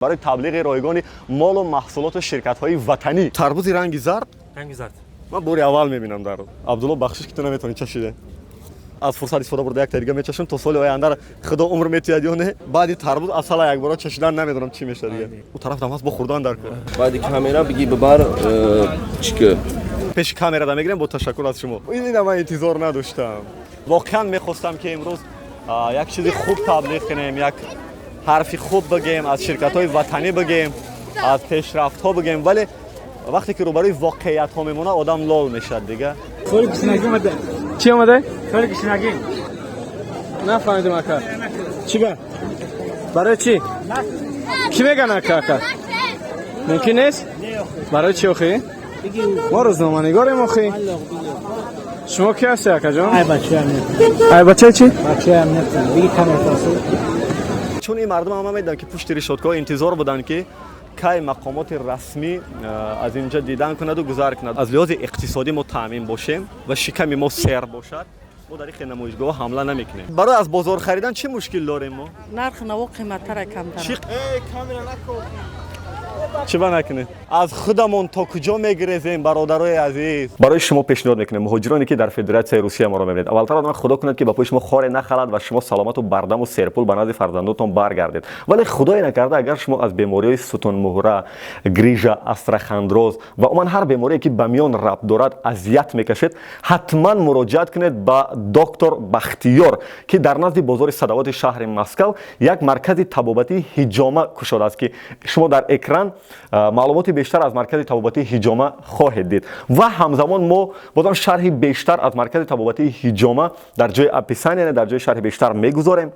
Барои таблиғи ройгони молу маҳсулоту ширкатҳои ватанӣ. Тарбузи ранги зард. Ранги зард. Ман бори аввал мебинам дар Абдулло, бахшиш, ки ту наметавонӣ чашида. Аз фурсат истифода бурда, як дига мечашам то соли оянда, худо умр метиҳад ё не. Баъди тарбуз асала якбора чашидан, намедонам, чӣ мешавад дига. Ӯ тараф дам ҳаст, бо хӯрдан дар кор. Баъди камера бигӣ, бибар, чӣ. Пеши камерада мегирем. Бо ташаккур аз шумо. Ина ман интизор надоштам. Воқеан мехостам, ки имрӯз як чизи хуб таблиғ кунем, як ҳарфи хуб бигем, аз ширкатҳои ватанӣ бигем, аз пешрафтҳо бигем, вале вақте ки рӯбарӯи воқеиятҳо мемонад, одам лол мешавад дига. Соли гушнагӣ омада. Чӣ омада? Соли гушнагӣ. Нафаҳмидем, ака. Чӣ ба? Барои чӣ? Кӣ меган, ака, ака? Мумкин нест? Барои чӣ охӣ? Мо рӯзноманигорем охӣ. Шумо ки ҳастед, акаҷон? Ай бачаам нет. Ай бачаи чӣ? Бачаам нет. Биги камера тасу. Чун ин мардум ҳама медонанд, ки пушти решоткаҳо интизор буданд, ки кай мақомоти расмӣ аз инҷа дидан кунаду гузар кунад. Аз лиҳози иқтисодӣ мо таъмин бошем ва шиками мо сер бошад, мо дар ин намоишгоҳ ҳамла намекунем. Барои аз бозор харидан чӣ мушкил дорем мо? Нархи наво қиматтара, камтара. Чӣ ба накунем? Аз худамон то куҷо мегирезем, бародарои азиз? Барои шумо пешниҳод мекунем, муҳоҷироне, ки дар Федератсияи Русия моро мебинед. Аввалтар одам, худо кунад, ки ба пои шумо хоре нахалад ва шумо саломату бардаму серпул ба назди фарзандотон баргардед. Вале худое накарда, агар шумо аз бемориҳои сутунмуҳра, грижа, остеохондроз ва умуман ҳар беморие, ки ба миён рабт дорад, азият мекашед, ҳатман муроҷиат кунед ба доктор Бахтиёр, ки дар назди бозори Садовоти шаҳри Москав як маркази табобатии ҳиҷома кушодааст, ки шумо дар экран маълумоти бештар аз маркази табобатии ҳиҷома хоҳед дид. Ва ҳамзамон мо бозам шарҳи бештар аз маркази табобатии ҳиҷома дар ҷои описание, дар ҷои шарҳи бештар мегузорем.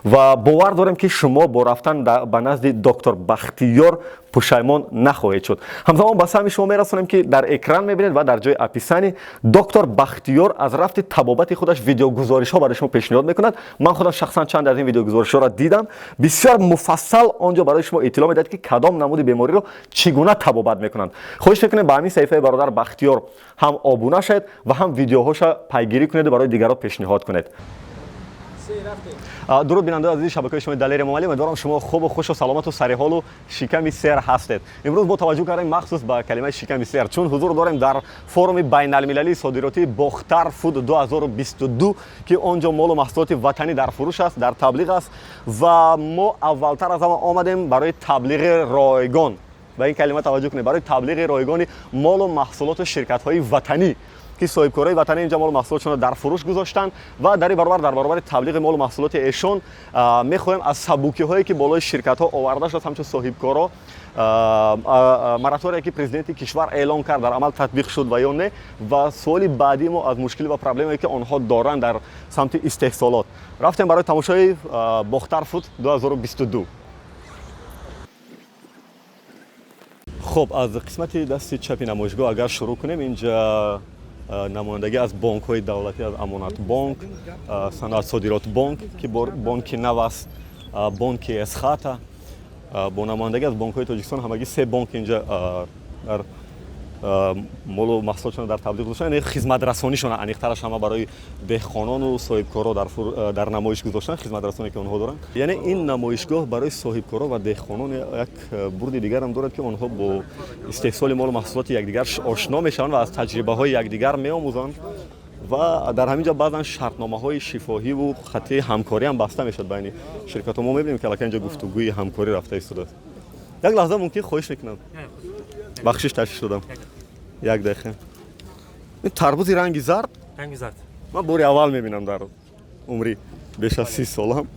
Ва бовар дорем, ки шумо бо рафтан ба назди доктор Бахтиёр пушаймон нахоҳед шуд. Ҳамзамон ба самъи шумо мерасонем, ки дар экран мебинед ва дар ҷои описание доктор Бахтиёр аз рафти табобати худаш видеогузоришҳо барои шумо пешниҳод мекунад. Ман худам шахсан чанде аз ин видеогузоришҳоро дидам. Бисёр муфассал он ҷо барои шумо иттилоъ медиҳад, ки кадом намуди бемориро чӣ гуна табобат мекунанд. Хоҳиш мекунем, ба ҳамин саҳифаи бародар Бахтиёр ҳам обуна шавед ва ҳам видеоҳоша пайгирӣ кунеду барои дигарон пешниҳод кунед. Дуруд, бинандаи азизи шабакаи шумои Далери Эмомалӣ. Умедворам, шумо хубу хушу саломату сариҳолу шиками сер ҳастед. Имрӯз бо таваҷҷӯҳ кардем махсус ба калимаи шиками сер, чун ҳузур дорем дар форуми байналмилалии содиротии Бохтар Фуд 2022, ки он ҷо молу маҳсулоти ватанӣ дар фурӯш аст, дар таблиғ аст. Ва мо аввалтар аз ҳама омадем барои таблиғи ройгон, ба ин калима таваҷҷӯҳ кунед, барои таблиғи ройгони молу маҳсулоту ширкатҳои ватанӣ, ки соҳибкорои ватанӣ инҷа молу маҳсулотшонро дар фурӯш гузоштанд. Ва дар ин баробар, дар баробари таблиғи молу маҳсулоти эшон, мехоҳем аз сабукиҳое, ки болои ширкатҳо оварда шудааст ҳамчун соҳибкоро, мораторие, ки президенти кишвар эълон кард, дар амал татбиқ шуд ва ё не, ва суоли баъдии мо аз мушкилӣ ва проблемае, ки онҳо доранд дар самти истеҳсолот. Рафтем барои тамошои Бохтар Фуд 2022. Хуб, аз қисмати дасти чапи намоишгоҳ агар шурӯъ кунем, инҷа намояндагӣ аз бонкҳои давлатӣ, аз Амонатбонк, Саноат Содиротбонк, ки бонки нав аст, бонки Эсхата, бо намояндагӣ аз бонкҳои Тоҷикистон, ҳамагӣ се бонк инҷа дар молу маҳсулотшон дар таблиғ гузоштан, яъне хизматрасонишона, аниқтараш, ҳама барои деҳқонону соҳибкоро дар намоиш гузоштан хизматрасоне, ки онҳо доранд. Яъне ин намоишгоҳ барои соҳибкоро ва деҳқонон як бурди дигарам дорад, ки онҳо бо истеҳсоли молу маҳсулоти якдигар ошно мешаванд ва аз таҷрибаҳои якдигар меомӯзанд. Ва дар ҳамин ҷо баъзан шартномаҳои шифоҳиву хатии ҳамкориам баста мешавад байни ширкатҳо. Мо мебинем, ки аллакай инҷо гуфтугӯи ҳамкорӣ рафта истодааст. Як лаҳза, мумкин, хоҳиш мекунам, бахшиш, ташвиш додам, як дақиқа. Ин тарбузи ранги зард. Ранги зард. Ман бори аввал мебинам дар умри беш аз 30 солам.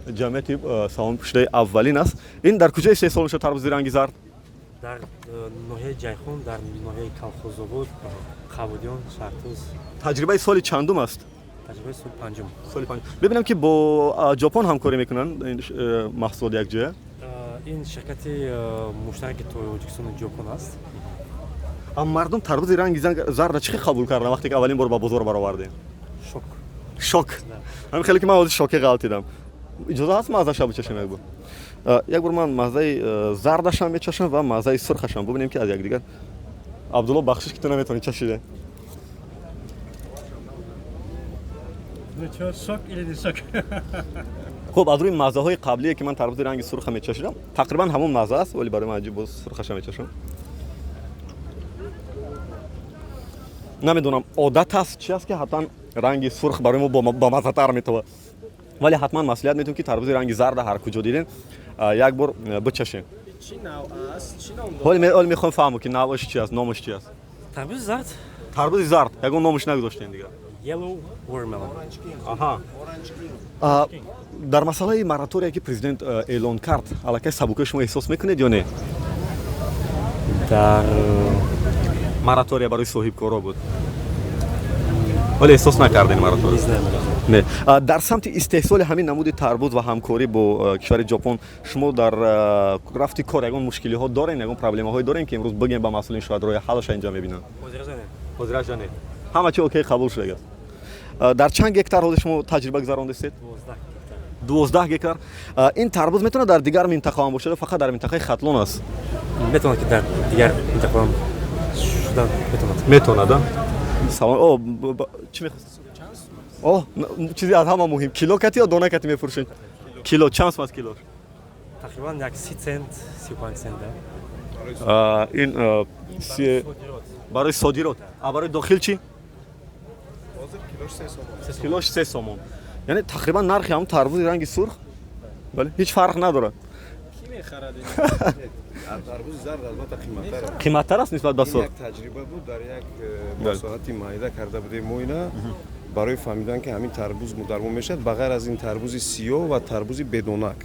Ҷамъияти саҳоми пӯшидаи аввалин аст. Ин дар куҷо истеҳсол мешавад, тарбузи ранги зард? Дар ноҳияи Ҷайхун, дар ноҳияи Калхозобод, Қабудиён, Шаҳртуз. Таҷрибаи соли чандум аст? Таҷрибаи соли панҷум. Соли панҷум. Бибинам, ки бо Ҷопон ҳамкорӣ мекунанд, ин маҳсулот якҷоя. Ин ширкати муштараки Тоҷикистону Ҷопон аст. Аммо мардум тарбузи ранги зарда чӣ хел қабул карданд, вақте ки аввалин бор ба бозор баровардем? Шок. Шок. Ҳамин хеле, ки ман ҳозир шоке ғалтидам. Иҷоза ҳаст, маззаша бичашем як бор? Як бор ман маззаи зардашам мечашам ва маззаи сурхашам, бубинем, ки аз якдигар. Абдулло, бахшиш, ки ту наметавонӣ чашида. Ну чё, шок или не шок? Хуб, аз рӯи маззаҳои қаблие, ки ман тарбузи ранги сурха мечашидам, тақрибан ҳамон мазза аст, вале барои ман аҷиб, боз сурхаша мечашам. Намедонам, одат аст, чи аст, ки ҳатман ранги сурх барои мо бамаззатар метавад, вале ҳатман маслиҳат метавон, ки тарбузи ранги зарда ҳар куҷо дидем, як бор бичашем. Чӣ навъ аст, чӣ ном дорад? Ҳоле мехоҳем фаҳмем, ки навъаш чи аст, номаш чи аст. Тарбузи зард. Тарбузи зард, ягон номаш нагузоштем дигар. Yellow watermelon. Аҳа. Дар масъалаи моратория, ки президент эълон кард, аллакай сабукии шумо эҳсос мекунед ё не? Дар Моратория барои соҳибкоро буд, вале эҳсос накардем моратория? Не знаю. Не. Дар самти истеҳсоли ҳамин намуди тарбуз ва ҳамкорӣ бо кишвари Ҷопон шумо дар рафти кор ягон мушкилиҳо дорем, ягон проблемаҳое дорем, ки имрӯз бигем ба масъулин, шояд роҳи ҳаллаша инҷа мебинанд? Ҳозираша не, ҳама чи окей, қабул шудагааст. Дар чанд гектар ҳозир шумо таҷриба гузарондастед? 12 гектар. Ин тарбуз метавонад дар дигар минтақаам бошад ё фақат дар минтақаи Хатлон аст? Метавонад, ки дар дигар минтақаам шудан метавонад. Метавонад, а? Салом. О, чӣ мехост? О, чизи аз ҳама муҳим: кило кати ё дона кати мефурӯшед? Кило. Чанд сум аст килош? Тақрибан як 30 цент, 35 цент. Ин барои содирот, а барои дохил чӣ? Килош 3 сомон, яъне тақрибан нархи ҳамн тарбузи ранги сурх, бале, ҳеҷ фарқ надорад. Кӣ мехарад? Тарбузи зард албатта қиматтар аст. Қиматтар аст нисбат ба сурх. Як таҷриба буд, дар як масоҳати майда карда будем мо ина барои фаҳмидан, ки ҳамин тарбуз дармон мешавад. Ба ғайр аз ин, тарбузи сиёҳ ва тарбузи бедонак.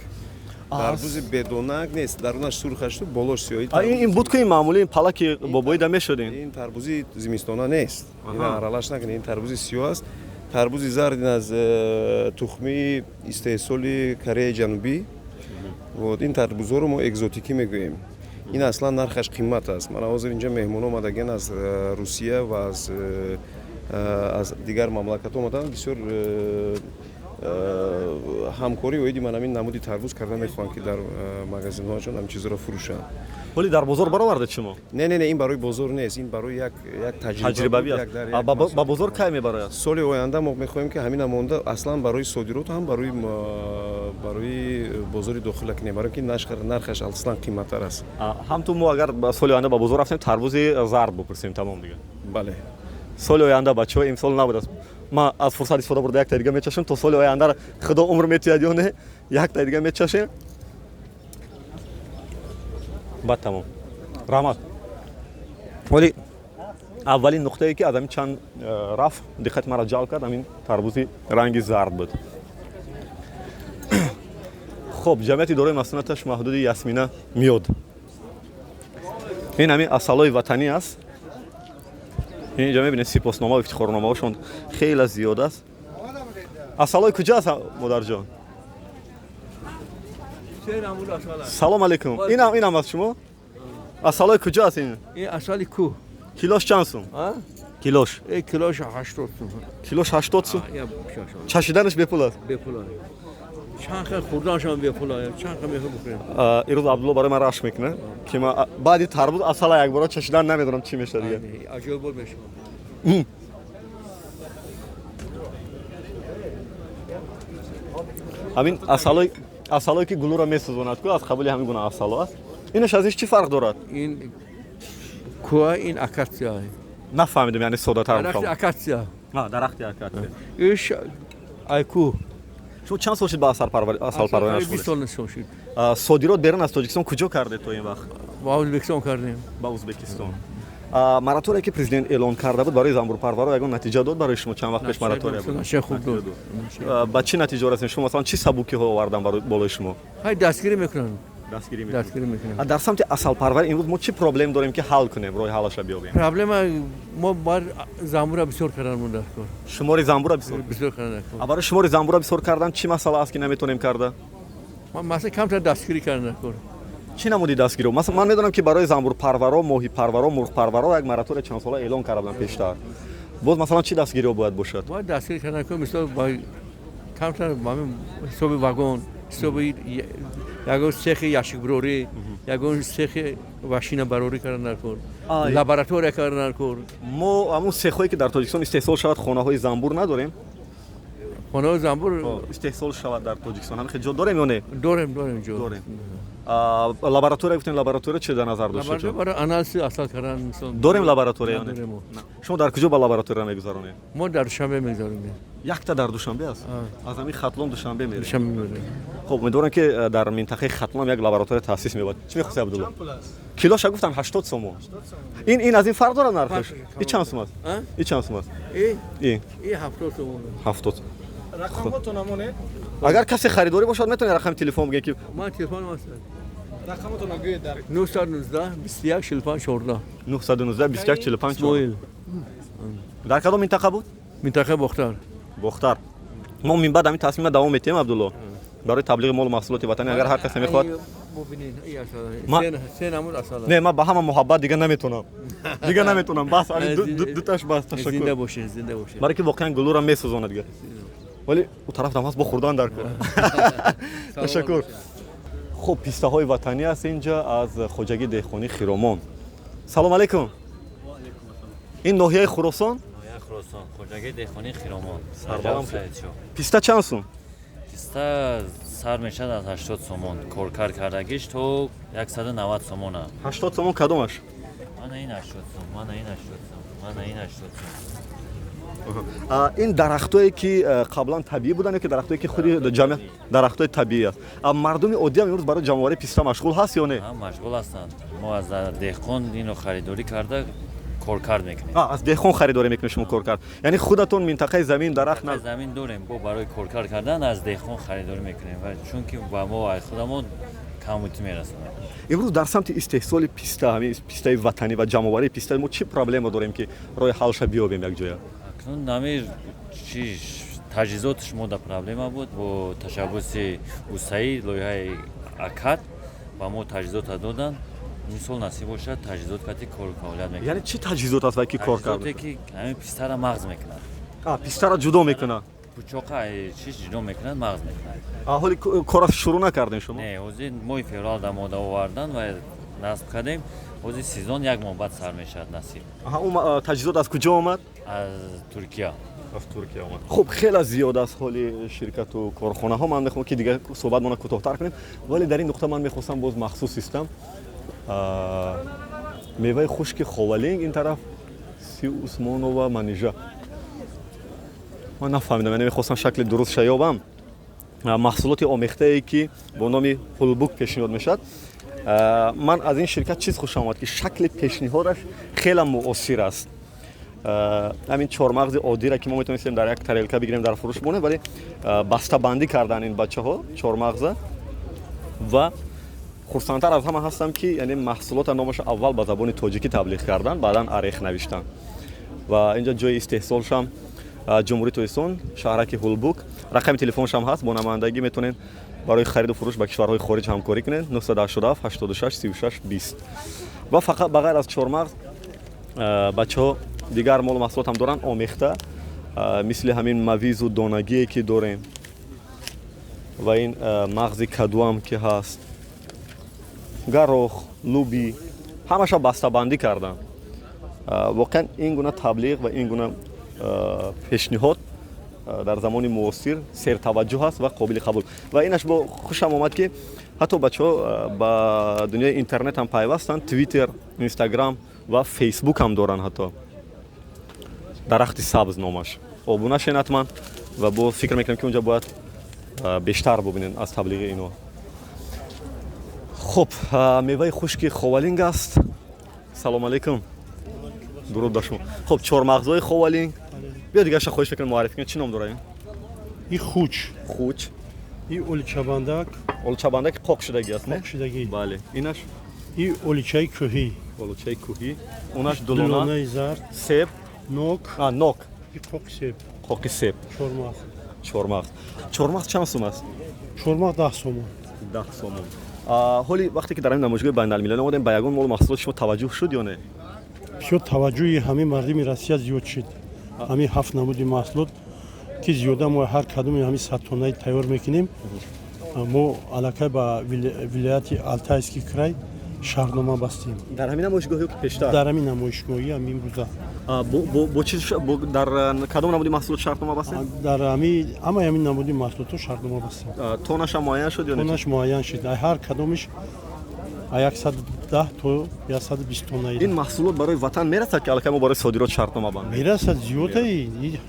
Тарбузи бедонак нест, дарунаш сурх ашту болош сиёҳи. Ин буд ку ин маъмули, ин палаки бобоида мешудем. Ин тарбузи зимистона нест, ина аралаш накунед. Ин тарбузи сиёҳ аст. Тарбузи зард ин аз тухмии истеҳсоли Кореяи Ҷанубӣ. Вот ин тарбузҳоро мо экзотикӣ мегӯем. Ин аслан нархаш қимат аст. Мана ҳозир инҷа меҳмон омадагиан аз Русия ва аз дигар мамлакатҳо омаданд, бисёр ҳамкорӣ оиди ман ҳамин намуди тарбуз карда мехоҳанд, ки дар магазинҳоашон ҳамин чизро фурӯшанд. Вале дар бозор баровардед шумо? Не, не, не, ин барои бозор нест, ин барои як таҷрибавӣ аст. Ба бозор кай мебарояд? Соли оянда мо мехоҳем, ки ҳамина монда аслан барои содирот, ҳам барои бозори дохила кунем, барои ки нархаш аслан қиматтар аст. Ҳам ту мо агар соли оянда ба бозор рафтем, тарбузи зард бупурсем, тамом дига. Бале. Соли оянда, бачаҳо, имсол набудааст. Ман аз фурсат истифода бурда, якта дига мечашам то соли оянда, худо умр метиҳад ё не, якта дига мечашем, баъд тамом. Раҳмат. Вале аввалин нуқтае, ки аз ҳамин чанд рафт диққати маро ҷалб кард, ҳамин тарбузи ранги зард буд. Хуб, ҷамъияти дорои масунаташ маҳдуди Ясмина миёд. Ин ҳамин асалҳои ватанӣ аст. Инҷа мебинед, сипоснома ва ифтихорномаҳошон хеле зиёд аст. Асалҳои куҷо аст, модарҷон? Салом алейкум. Инам аз шумо? Асалҳои куҷо аст ин? Ин асали кӯҳ. Килош чанд сум? Килош? Килош 80 сум. Килош 80 сум. Чашиданаш бепул аст? Бепул. Чанд хел хӯрданашам бепул, чанд хел мехоҳ бихӯрем. Ирӯз Абдулло барои ман рашк мекунад, ки ман баъди тарбуз асала якбора чашидан намедонам чӣ мешавад дига. Аҷоибот мешавад. Ҳамин асалое, ки гулӯро месӯзонад ку, аз қабили ҳамин гуна асало аст. Инаш аз иш чӣ фарқ дорад? Ин кӯа, ин акатсия. Нафаҳмидем, яъне содатар. Дарахти акатсия. Дарахти акатсия. Иш айку. Шумо чанд сол шуд ба асалпарварӣ 20 сол шуд. Содирот берун аз Тоҷикистон куҷо кардед то ин вақт? Ба Ӯзбекистон кардем. Ба Ӯзбекистон. Моратория, ки президент эълон карда буд барои занбурпарваро, ягон натиҷа дод барои шумо? Чанд вақт пеш моратория буд. Натиҷа хуб дод. Ба чӣ натиҷа расидем? Шумо масалан чӣ сабукиҳо овардан болои шумо? Ҳай, дастгирӣ мекунанд. Дастгирӣ. Дастгирӣ мекунанд. Дар самти асалпарварӣ имрӯз мо чӣ проблем дорем, ки ҳал кунем, роҳи ҳаллаша биёбем? Проблема мо бар занбура бисёр кардан монда. Шумори занбура бисёр. Бисёр кардан. Барои шумори занбура бисёр кардан чӣ масъала аст, ки наметонем карда? Масъала камтар дастгирӣ кардан кор. Чӣ намуди дастгириҳо? Масалан, ман медонам, ки барои занбурпарваро, моҳипарваро, мурғпарваро як моратория чандсола эълон карда буданд пештар. Боз масалан чӣ дастгириҳо бояд бошад? Бояд дастгирӣ кардан кор, мисол камтар ҳисоби вагон, ҳисоби ягон цехи яшикбирорӣ, ягон цехи вашинабарорӣ кардан дар кор, лаборатория кардан дар кор. Мо ҳамун цехҳое, ки дар Тоҷикистон истеҳсол шавад, хонаҳои занбур надорем? Хонаҳои занбур истеҳсол шавад дар Тоҷикистон, ҳамин хел ҷо дорем ё не? Дорем, дорем ҷо. Дорем. Лаборатория гуфтем, лаборатория чӣ дар назар дошта? Лаборатория барои анализи асал кардан, мисол. Дорем лаборатория ё не? Надорем. Шумо дар куҷо ба лаборатория мегузаронед? Мо дар Душанбе мегузаронем. Якта дар Душанбе аст? Аз ҳамин Хатлон Душанбе мерем? Душанбе мерем. Хуб, умедворам, ки дар минтақаи Хатлон як лаборатория таъсис меёбад. Чӣ мехости, Абдулло? Килоша гуфтам 80 сомон. Ин аз ин фарқ дорад нархаш? И чанд сум аст? И чанд сум аст? И? И. И 70 сомон. 70. Рақамотон амоне. Агар касе харидорӣ бошад, метавонед рақами телефон бигӯед, ки Ман телефонам аст. Рақамотон гӯед дар. 919 21 45 14. 919 21 45. Исмоил. Дар кадом минтақа буд? Минтақаи Бохтар. Бохтар. Мо минбаъд ҳамин тасмима давом метиҳем, Абдулло, барои таблиғи молу маҳсулоти ватанӣ. Агар ҳар касе мехоҳад. Се намуд асал. Не, ман ба ҳама муҳаббат дига наметонам, дига наметонам, бас, дуташ бас. Ташаккур. Зинда бошед, зинда бошед. Барои ки воқеан гулӯра месӯзонад дига, вале ӯ тараф дам ҳаст бо хӯрдан дар кор. Ташаккур. Хуб, пистаҳои ватанӣ аст инҷа аз хоҷагии деҳқонии Хиромон. Салом алейкум. Ин ноҳияи Хуросон? Ноҳияи Хуросон, хоҷагии деҳқонии Хиромон. Сарбаланд. Писта чанд сум? Писта сар мешавад аз 80 сомон, коркард кардагиш то 190 сомона. 80 сомон кадомаш? Мана ин 80 сом, мана ин 80 сом, мана ин 80 сом. Ин дарахтое, ки қаблан табиӣ буданд, ё ки дарахтое, ки худи ҷамъият? Дарахтои табиӣ аст. Мардуми оддиам имрӯз барои ҷамъоварии писта машғул ҳаст ё не? Машғул ҳастанд. Мо аз деҳқон инро харидорӣ карда, коркард мекунем. Аз деҳқон харидорӣ мекунед шумо, коркард, яъне худатон минтақаи замин, дарахт на? Замин дорем, бо барои коркард кардан аз деҳқон харидорӣ мекунем ва чунки ба мо аз худамон камбудӣ мерасонад. Имрӯз дар самти истеҳсоли писта, ҳамин пистаи ватанӣ ва ҷамъоварии писта мо чӣ проблема дорем, ки роҳи ҳалша биёбем якҷоя? Акнун ҳамин чи таҷҳизоти шумо да проблема буд. Бо ташаббуси УСАИ, лоиҳаи АКАД, ба мо таҷҳизота доданд. Мисол, насиб бошад, таҷҳизот кати кор фаъолият мекунад. Яъне чӣ таҷҳизот аст, ки кор кард? Ки ҳамин пистара мағз мекунад. Пистара ҷудо мекунад. Пучоқа чиз ҷудо мекунад, мағз мекунад. Ҳоли кора шурӯъ накардем шумо? Не, ҳозир моҳи феврал да мода овардан ва насб кардем. Ҳозир сезон як моҳ баъд сар мешавад, насиб. Ӯ таҷҳизот аз куҷо омад? Аз Туркия. Аз Туркия омад. Хуб, хеле зиёд аст ҳоли ширкату корхонаҳо. Ман мехоҳам, ки дигар суҳбатмона кӯтоҳтар кунем, вале дар ин нуқта ман мехостам боз махсус истам. Меваи хушки Ховалинг, ин тараф Си Усмонова Манижа. Ман нафаҳмидам, яъне мехостам шакли дурустша ёбам. Маҳсулоти омехтае, ки бо номи Ҳулбук пешниҳод мешавад. Ман аз ин ширкат чиз хушам омад, ки шакли пешниҳодаш хеле муосир аст. Ҳамин чормағзи оддиро, ки мо метавонистем дар як тарелка бигирем, дар фурӯш монем, вале бастабандӣ кардан ин бачаҳо чормағза. Ва хурсандтар аз ҳама ҳастам, ки яъне маҳсулота номаша аввал ба забони тоҷикӣ таблиғ кардан, баъдан орех навиштан. Ва инҷа ҷои истеҳсолшам Ҷумҳурии Тоҷикистон, шаҳраки Ҳулбук. Рақами телефоншам ҳаст, бо намояндагӣ метавонед барои хариду фурӯш ба кишварҳои хориҷ ҳамкорӣ кунед: 987 86 36 20. Ва фақат ба ғайр аз чормағз бачаҳо дигар молу маҳсулот ҳам доранд омехта, мисли ҳамин мавизу донагие, ки дорем, ва ин мағзи кадуам, ки ҳаст, гарох, луби, ҳамаша бастабандӣ карданд. Воқеан, ин гуна таблиғ ва ин гуна пешниҳод дар замони муосир сертаваҷҷӯҳ аст ва қобили қабул. Ва инаш бо хушам омад, ки ҳатто бачаҳо ба дунёи интернет ҳам пайвастанд, Твиттер, Инстаграм ва Фейсбук ҳам доранд ҳатто. Дарахти сабз номаш. Обуна шен ҳатман ва бо фикр мекунам, ки унҷа бояд бештар бубинед аз таблиғи ино. Хуб, меваи хушки Ховалинг аст. Салом алейкум, дуруд ба шумо. Хуб, чормағзҳои Ховалинг. Биё, дигарша хоҳиш мекунам, муаррифӣ кунед. Чӣ ном дорад ин? И хуч. Хуч. И оличабандак. Олучабандак қоқ шудагӣ аст, не? Қоқ шудагӣ. Бале, инаш? И оличаи кӯҳӣ. Олучаи кӯҳӣ. Унаш дулона. Дулонаи зард. Себ. Нок. А, нок. И қоқи себ. Қоқи себ. Чормағз. Чормағз. Чормағз чанд сум аст? Чормағз 10 сомон. 10 сомон. Ҳоли вақте ки дар ҳамин намоишгоҳи байналмилалӣ омадем, ба ягон молу маҳсулоти шумо таваҷҷӯҳ шуд ё не? Бисёр таваҷҷӯҳи ҳамин мардими Россия зиёд шуд. Ҳамин ҳафт намуди маҳсулот, ки зиёда мо ҳар кадоми ҳамин 100 тоннаи тайёр мекунем, мо аллакай ба вилояти Алтайский край шаҳрнома бастем. Дар ҳамин намоишгоҳ ё ки пештар? Дар ҳамин намоишгоҳи ҳамин рӯза. Бо чи, дар кадом намуди маҳсулот шартнома бастем? Дар ҳамаи ҳамин намуди маҳсулотҳо шартнома бастем. Тоннаша муайян шуд ё не? Тоннаш муайян шуд. Ҳар кадомиш 110 то 120 тонна. Ин маҳсулот барои ватан мерасад, ки аллакай мо барои содирот шартнома бандем? Мерасад, зиёдаи.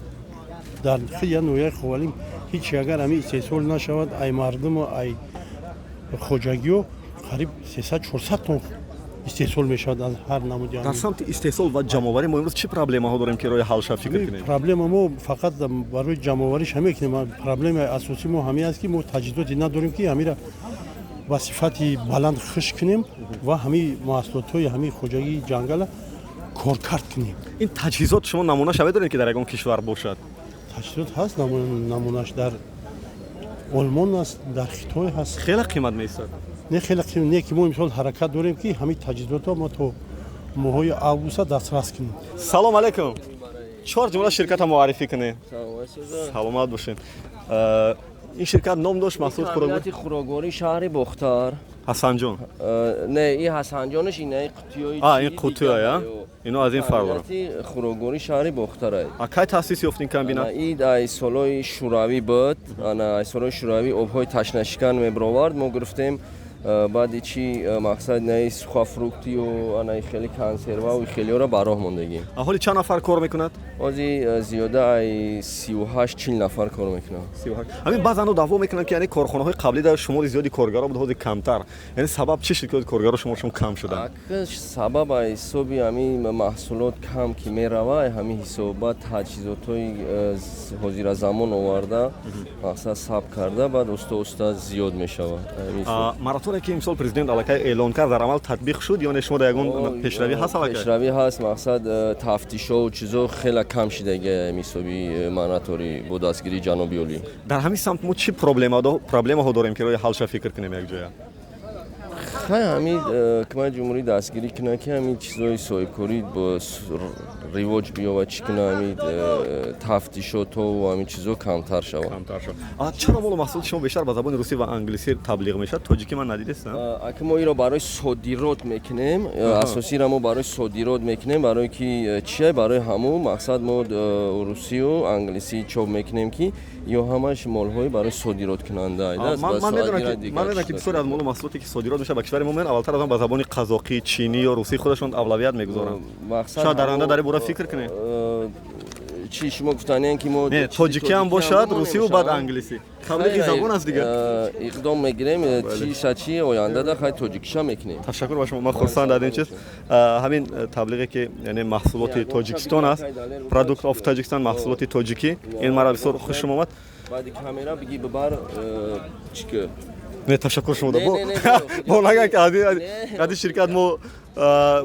Дар я ноҳияи Ховалинг ҳеч агар ҳамин истеҳсол нашавад, ай мардуму ай хоҷагиҳо қариб 300-400 тонн истеҳсол мешавад аз ҳар намуди. Дар самти истеҳсол ва ҷамъоварӣ мо имрӯз чӣ проблемаҳо дорем, ки роҳи ҳал шав фикр кунем? Проблема мо фақат барои ҷамъовариш ҳамин кунем. Проблемаи асосӣ мо ҳамин аст, ки мо таҷҳизоте надорем, ки ҳамира ба сифати баланд хушк кунем ва ҳамин маҳсулотҳои ҳамин хоҷагии ҷангала коркард кунем. Ин таҷҳизот шумо намунаша медонед, ки дар ягон кишвар бошад? Таҷҳизот ҳаст, намунаш дар Олмон аст, дар Хитой ҳаст. Хеле қимат меистад. Не, хеле қимат не, ки мо имсол ҳаракат дорем, ки ҳамин таҷҳизотро мо то моҳҳои августа дастрас кунем. Салом алейкум. Чор ҷумла ширката муаррифӣ кунед. Саломат бошед. Ин ширкат ном дошт маҳсулот хӯрокворӣ, хӯроквории шаҳри Бохтар. Ҳасанҷон. Не, ин Ҳасанҷонаш инаи қутиёи. А, ин қутиёя, ино аз ин фарқ дорад. Хӯроквории шаҳри Бохтарай. А кай таъсис ёфт ин комбинат? Ин ай солҳои Шӯравӣ буд. Ана ай солҳои Шӯравӣ обҳои ташнашикан мебировард, мо гирифтем. Баъди чи мақсад наи сухофруктию анаи хеле консервау хелиёро ба роҳ мондагим. Аҳоли чанд нафар кор мекунад? Ҳози зиёда ай 38-40 нафар кор мекунад. Ҳамин баъзан даъво мекунанд, ки яъне корхонаҳои қаблӣ дар шумори зиёди коргаро буд, ҳозир камтар. Яъне сабаб чӣ шуд, ки коргаро шуморшон кам шуданд? Сабаб ай ҳисоби ҳамин маҳсулот кам ки мерава, ай ҳамин ҳисоб. Баъд таҷҳизотҳои ҳозиразамон оварда, мақсад сабт карда, баъд уста уста зиёд мешавад. Мораторие, ки имсол президент аллакай эълон кард, дар амал татбиқ шуд ё не? Шумо дар ягон пешравӣ ҳаст аллакай? Пешравӣ ҳаст, мақсад тафтишову чизо хеле кам шидаги ҳисоби мораторий бо дастгирии ҷаноби олӣ. Дар ҳамин самт мо чӣ проблемаҳо дорем, ки роҳи ҳалша фикр кунем якҷоя? Хай, ҳамин ҳукумати ҷумҳурӣ дастгирӣ кунад, ки ҳамин чизҳои соҳибкорӣ бо ривоҷ биёбад, чӣ кунад, ҳамин тафтишотову ҳамин чизҳо камтар шавад. Чаро молу маҳсулоти шумо бештар ба забони русӣ ва англисӣ таблиғ мешавад? Тоҷикӣ ман надидестам. Ака, мо инро барои содирот мекунем. Асосиро мо барои содирот мекунем. Барои ки чия, барои ҳамун мақсад мо русию англисӣ чоп мекунем, ки ё ҳамаш молҳои барои содироткунанда. Ман медонам, ки бисёре аз молу маҳсулоте, ки содирот мешавад ба кишвари мо, меоянд, аввалтар аз он ба забони қазоқӣ, чинӣ ё русӣ худашон авлавият мегузоранд. Шояд дар оянда дар ин бора фикр кунем. Чи шумо гуфтаниян, ки мо не, тоҷикӣ ҳам бошад, русиву баъд англисӣ, таблиғи забон аст дигар. Иқдом мегирем, чи шачи ояндада хай тоҷикиша мекунем. Ташаккур ба шумо, ман хурсанд аз ин чиз. Ҳамин таблиғе, ки яъне маҳсулоти Тоҷикистон аст, Product of Tajikistan, маҳсулоти тоҷикӣ, ин мара бисёр хушум омад. Баъди камера биги бибар, чӣ ки. Не, ташаккур шумо. Бо наган, ки аз ин ширкат мо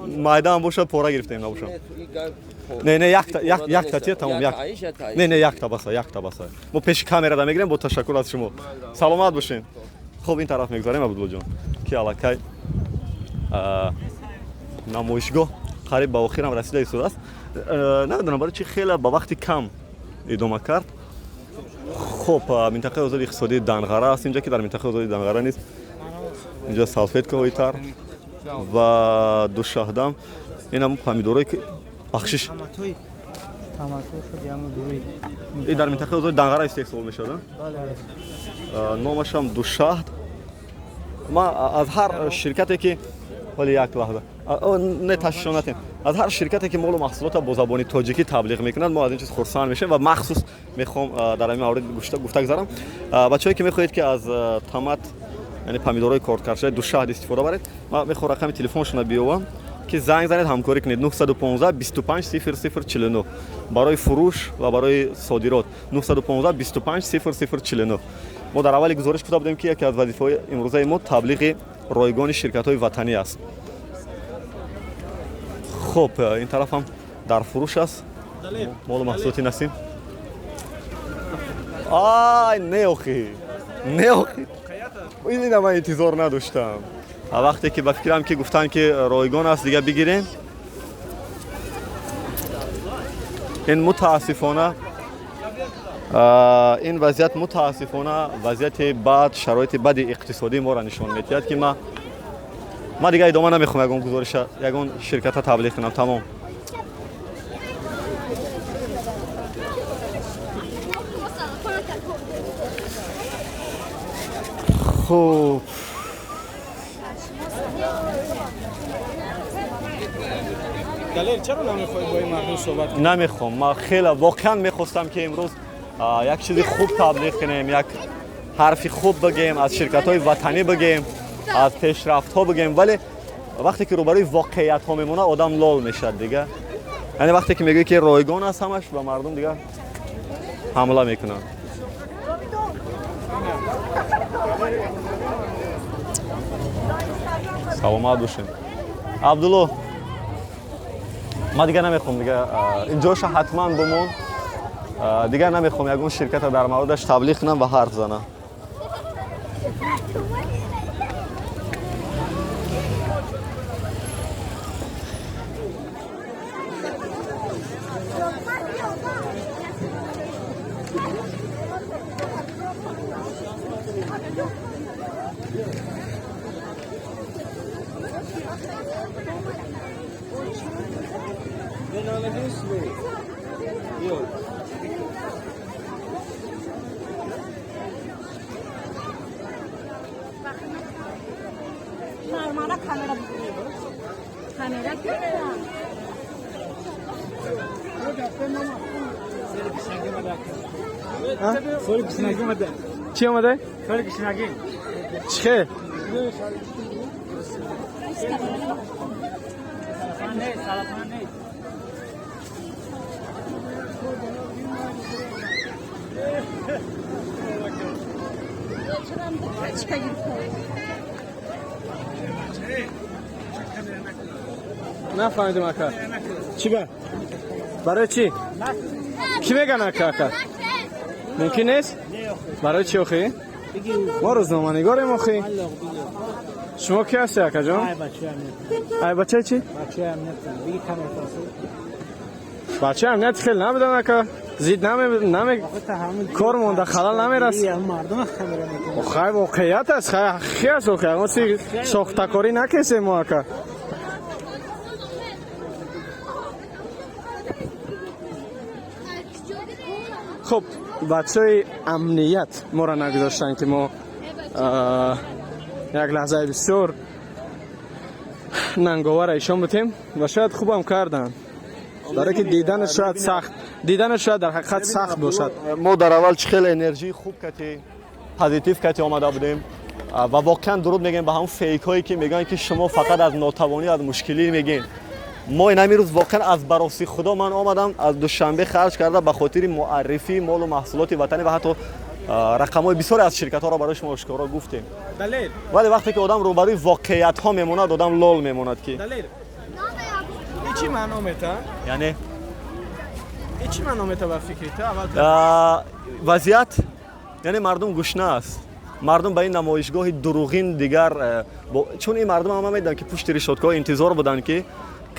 майдаам бошад, пора гирифтем, набошад. Не, не, якта тия, тамом, як. Не, не, якта баса, якта баса. Мо пеши камерада мегирем. Бо ташаккур аз шумо, саломат бошед. Хуб, ин тараф мегузарем, Абдуллоҷон, ки аллакай намоишгоҳ қариб ба охирам расида истодааст. Намедонам, барои чи хеле ба вақти кам идома кард. Хуб, минтақаи озоди иқтисодии Данғара аст инҷа, ки дар минтақаи озоди Данғара низ инҷа салфеткаҳои тар ва душаҳдам. Инам помидорое, ки, бахшиш, и дар минтақаи озоди Данғара истеҳсол мешавад, номашам Душаҳд. Ман аз ҳар ширкате, ки, вале як лаҳза, не, ташвишонатем, аз ҳар ширкате, ки молу маҳсулота бо забони тоҷикӣ таблиғ мекунад, мо аз ин чиз хурсанд мешавем ва махсус мехоҳам дар ҳамин маврид гуфта гузарам. Бачаҳое, ки мехоҳед, ки аз томат, яъне помидорҳои кордкардшудаи Душаҳд истифода баред, ман мехоҳам рақами телефоншона биёвам, ки занг занед, ҳамкорӣ кунед: 915 25 00 49, барои фурӯш ва барои содирот, 915 25 00 49. Мо дар аввали гузориш гуфта будем, ки яке аз вазифаҳои имрӯзаи мо таблиғи ройгони ширкатҳои ватанӣ аст. Хуб, ин тараф ҳам дар фурӯш аст молу маҳсулоти Насим. Ай, не, охи, не, охи, ина ман интизор надоштам. Вақте ки ба фикрам, ки гуфтанд, ки ройгон аст, дига бигирем. Ин мутаассифона, ин вазъият, мутаассифона, вазъияти бад, шароити бади иқтисодии моро нишон медиҳад, ки ман дигар идома намехоҳам ягон гузориша, ягон ширката таблиғ кунам. Тамом. Хуб, Далер, чаро намехоҳӣ бо ин мардум суҳбат кунӣ? Намехоҳам. Ман хеле воқеан мехостам, ки имрӯз як чизи хуб таблиғ кунем, як ҳарфи хуб бигем, аз ширкатҳои ватанӣ бигем, аз пешрафтҳо бигем, вале вақте ки рӯбарӯи воқеиятҳо мемонад, одам лол мешавад дига. Яъне вақте ки мегӯӣ, ки ройгон аст ҳамаш, ба мардум дига ҳамла мекунанд. Саломат бошем, Абдулло. Ман дигар намехоҳам, дига инҷоша ҳатман бимон. Дигар намехоҳам ягон ширката дар мавридаш таблиғ кунам ва ҳарф занам. Чӣ омада? Чӣ хел? Нафаҳмидем, ака. Чӣ ба? Барои чӣ? Кӣ меган, ака, ака? Мумкин нест? Барои чӣ охӣ? Мо рӯзноманигорем охӣ. Шумо кӣ ҳастӣ, акаҷон? Ай бачаи чӣ? Бачаи амният хеле набудан, ака. Зид наме кор монда, халал намерасад. Хай, воқеият аст, хай ҳақиқӣ аст охи. Ягон чи сохтакорӣ накесем мо, ака. Хуб, бачаҳои амният моро нагузоштанд, ки мо як лаҳзаи бисёр нанговара ишон бутем, ва шояд хубам карданд, барое ки диданаш шояд сахт, диданаш шояд дар ҳақиқат сахт бошад. Мо дар аввал чӣ хеле энержии хуб кати, позитив кати омада будем ва воқеан дуруд мегӯем ба ҳамон фейкҳое, ки мегӯянд, ки шумо фақат аз нотавонӣ, аз мушкилӣ мегӯед. Мо ин ҳамин рӯз воқеан аз бароси Худо ман омадам аз Душанбе харҷ карда ба хотири муаррифии молу маҳсулоти ватанӣ ва ҳатто рақамҳои бисёре аз ширкатҳоро барои шумо ошкоро гуфтем. Вале вақте ки одам рӯбарӯи воқеиятҳо мемонад, одам лол мемонад, ки чӣ маъно метавад? Яъне чӣ маъно метавад ба фикри ту? Аввал вазъият, яъне мардум гушна аст. Мардум ба ин намоишгоҳи дурӯғин дигар, чун ин мардум ҳама медонанд, ки пушти решоткаҳо интизор буданд, ки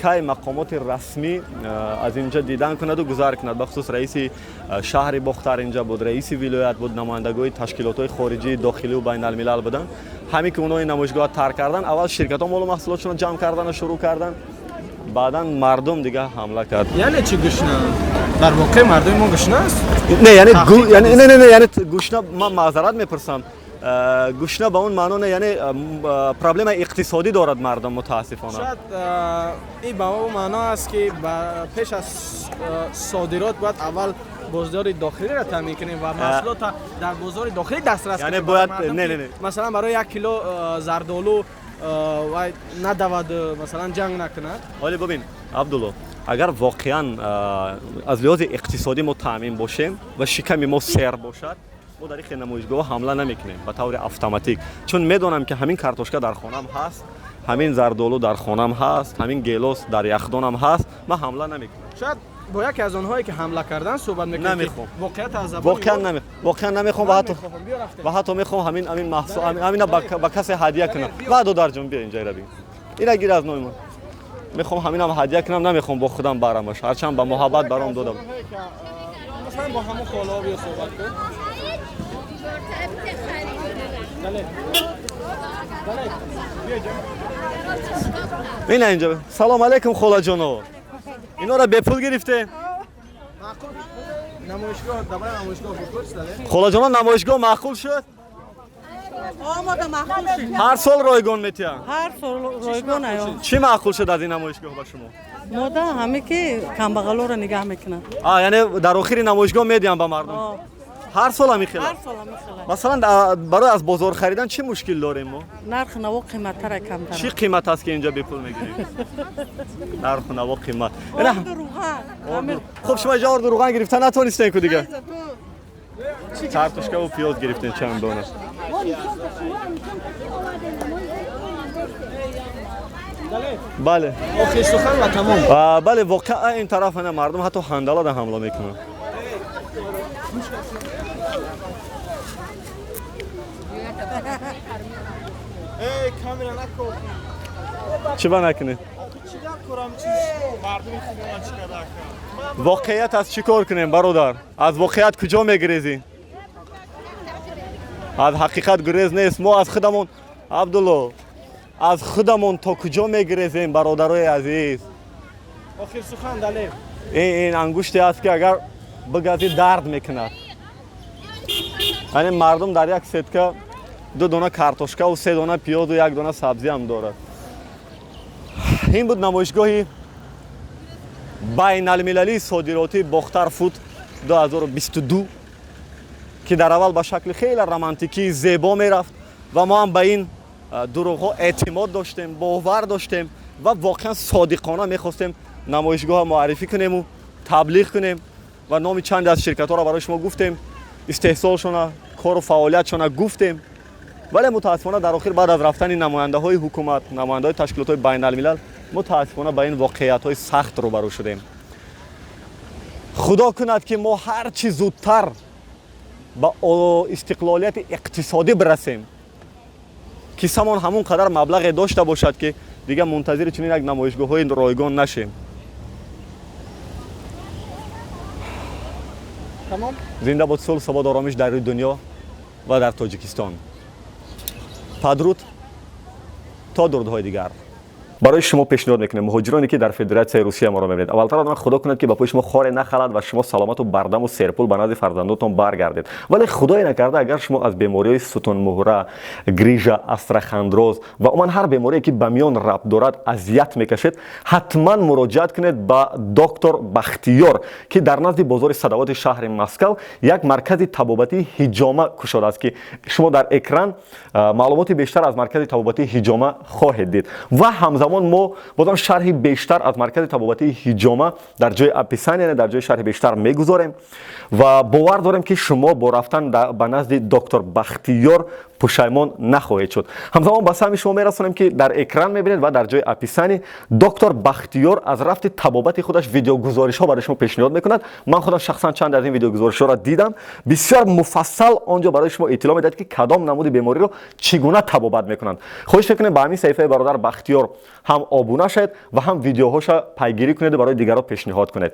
кай мақомоти расмӣ аз инҷа дидан кунаду гузар кунад. Бахусус раиси шаҳри Бохтар инҷа буд, раиси вилоят буд, намояндагони ташкилотҳои хориҷии дохилию байналмилал буданд. Ҳамин ки онҳо ин намоишгоҳро тарк карданд, аввал ширкатҳо молу маҳсулотшонро ҷамъ кардану шурӯъ карданд, баъдан мардум дига ҳамла кард. Яъне чӣ гушна? Дар воқеъ мардуми мо гушна аст? Не, яъне не, яъне гушна, ман маъзарат мепурсам, гушна ба он маъно не, яъне проблемаи иқтисодӣ дорад мардум, мутаассифона. Шояд ин ба он маъно аст, ки пеш аз содирот бояд аввал бозори дохилиро таъмин кунем ва маҳсулотро дар бозори дохилӣ дастрас кунем. Бояд не. Масалан, барои як кило зардолу вай надавад, масалан, ҷанг накунад. Ҳоле бибин, Абдулло, агар воқеан аз лиҳози иқтисодӣ мо таъмин бошем ва шиками мо сер бошад, мо дар ин намоишгоҳ ҳамла намекунем ба таври автоматик, чун медонам, ки ҳамин картошка дар хонам ҳаст, ҳамин зардолу дар хонам ҳаст, ҳамин гелос дар яхдонам ҳаст, ман ҳамла намекунам. Шояд бо яке аз онҳое, ки ҳамла кардан, суҳбат мекунем. Намехоҳам. Воқеият аз забони воқеан намехоҳам ва ҳатто мехоҳам ҳамин маҳсул, ҳамина ба касе ҳадя кунам. Ва додарҷон, биё инҷа, ира бигир, ира гир аз номи ман. Мехоҳам ҳаминам ҳадя кунам, намехоҳам бо худам барамаш, ҳарчанд ба муҳаббат баром додам. Масалан, бо ҳамон холаҳо биё суҳбат кун. Ина инҷа. Салом алейкум, холаҷоно. Инора бепул гирифте? Холаҷоно, намоишгоҳ маъқул шуд? Омода маъқул шуд. Ҳар сол ройгон метиҳанд? Ҳар сол ройгон аё. Чӣ маъқул шуд аз ин намоишгоҳ ба шумо? Мода ҳаме ки камбағалоро нигаҳ мекунанд. А, яъне дар охири намоишгоҳ медиҳам ба мардум? Ҳар сол ҳамин хел? Ҳар сол ҳамин хел. Масалан, барои аз бозор харидан чӣ мушкил дорем мо? Нархи наво қиматтара, камтар. Чӣ қимат аст, ки инҷа бепул мегирем? Нарху наво қимат. Орду, руған. Хуб, шумо инҷа орду, руған гирифта натонистем ку, дига картошкаву пиёз гирифтем чанд дона. Бале. Охир сухан ва тамом. Бале, воқеа ин тараф ана мардум ҳатто ҳандалада ҳамла мекунанд. Чӣ ба накунед? Воқеият аз чӣ кор кунем, бародар? Аз воқеият куҷо мегирезӣ? Аз ҳақиқат гурез нест. Мо аз худамон, Абдулло, аз худамон то куҷо мегирезем, бародарои азиз? Охир сухан, далер. Ин ангуште аст, ки агар бигазӣ, дард мекунад. Яъне мардум дар як сетка ду дона картошкаву се дона пиёзу як дона сабзиам дорад. Ин буд намоишгоҳи байналмилалии содиротии Бохтар Фуд 2022, ки дар аввал ба шакли хеле романтикии зебо мерафт ва мо ҳам ба ин дурӯғҳо эътимод доштем, бовар доштем ва воқеан содиқона мехостем намоишгоҳро муаррифӣ кунему таблиғ кунем ва номи чанде аз ширкатҳоро барои шумо гуфтем, истеҳсолшона, кору фаъолиятшона гуфтем. Вале мутаассифона дар охир, баъд аз рафтани намояндаҳои ҳукумат, намояндаҳои ташкилотҳои байналмилал, мутаассифона ба ин воқеиятҳои сахт рӯбарӯ шудем. Худо кунад, ки мо ҳар чӣ зудтар ба истиқлолияти иқтисодӣ бирасем, кисамон ҳамон қадар маблағе дошта бошад, ки дигар мунтазири чунин як намоишгоҳҳои ройгон нашем. Зинда бод сулҳ, субот, оромиш дар рӯи дунё ва дар Тоҷикистон. Падруд то дурудҳои дигар. Барои шумо пешниҳод мекунем, муҳоҷироне, ки дар Федератсияи Русия моро мебинед. Аввалтар одам худо кунад, ки ба пои шумо хоре нахалад ва шумо саломату бардаму серпул ба назди фарзандотон баргардед. Вале худое накарда, агар шумо аз бемориҳои сутунмуҳра, грижа, астрахондроз ва умуман ҳар беморие, ки ба миён рабт дорад, азият мекашед, ҳатман муроҷиат кунед ба доктор Бахтиёр, ки дар назди бозори Садавоти шаҳри Москав як маркази табобатии ҳиҷома кушодааст, ки шумо дар экран маълумоти бештар аз маркази табобатии ҳиҷома хоҳед дид. Ва ҳамзамон мо бозам шарҳи бештар аз маркази табобатии ҳиҷома дар ҷои описания, дар ҷои шарҳи бештар мегузорем ва бовар дорем, ки шумо бо рафтан ба назди доктор Бахтиёр пушаймон нахоҳед шуд. Ҳамзамон ба саҳми шумо мерасонем, ки дар экран мебинед ва дар ҷои описания доктор Бахтиёр аз рафти табобати худаш видеогузоришҳо барои шумо пешниҳод мекунад. Ман худам шахсан чанд аз ин видеогузоришҳоро дидам. Бисёр муфассал он ҷо барои шумо иттилоъ медиҳад, ки кадом намуди бемориро чӣ гуна табобат мекунанд. Хоҳиш мекунем, ба ҳамин саҳифаи бародар Бахтиёр ҳам обуна шавед ва ҳам видеоҳоша пайгирӣ кунеду барои дигарон пешниҳод кунед.